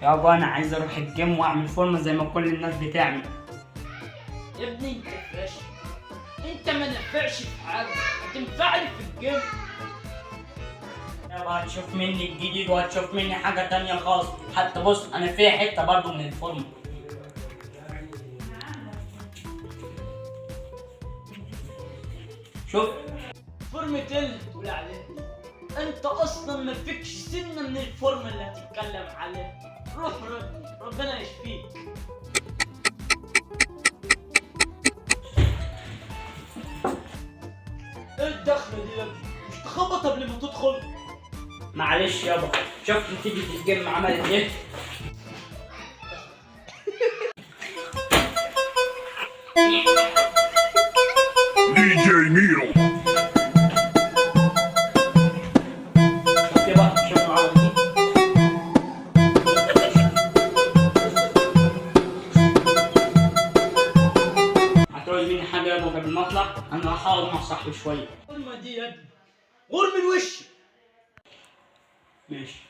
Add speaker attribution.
Speaker 1: يابا انا عايز اروح الجيم واعمل فورمه زي ما كل الناس بتعمل.
Speaker 2: يا ابني انت فاشل، انت ما نفعش في حاجة، هتنفعني في الجيم؟
Speaker 1: يابا هتشوف مني الجديد وهتشوف مني حاجة تانية خالص. حتى بص انا فيها حتة برضو من الفورمة. شوف
Speaker 2: فورمة ايه اللي تقول عليها؟ انت اصلا ما فيكش سنة من الفورمة اللي هتتكلم عليها. روح ربنا يشفيك. ايه الدخلة دي يا ابني؟ مش تخبط قبل ما تدخل؟
Speaker 1: معلش يابا، شفت نتيجة الجيم عملت ايه؟
Speaker 3: DJ Miro.
Speaker 1: شفت بقى؟ شوف العضلة دي. هتعوز مني حاجة يابا قبل ما اطلع؟ انا راح اقعد مع صاحبي شوية.
Speaker 2: الفورمة دي يا ابني غور من وشي.
Speaker 1: ماشي.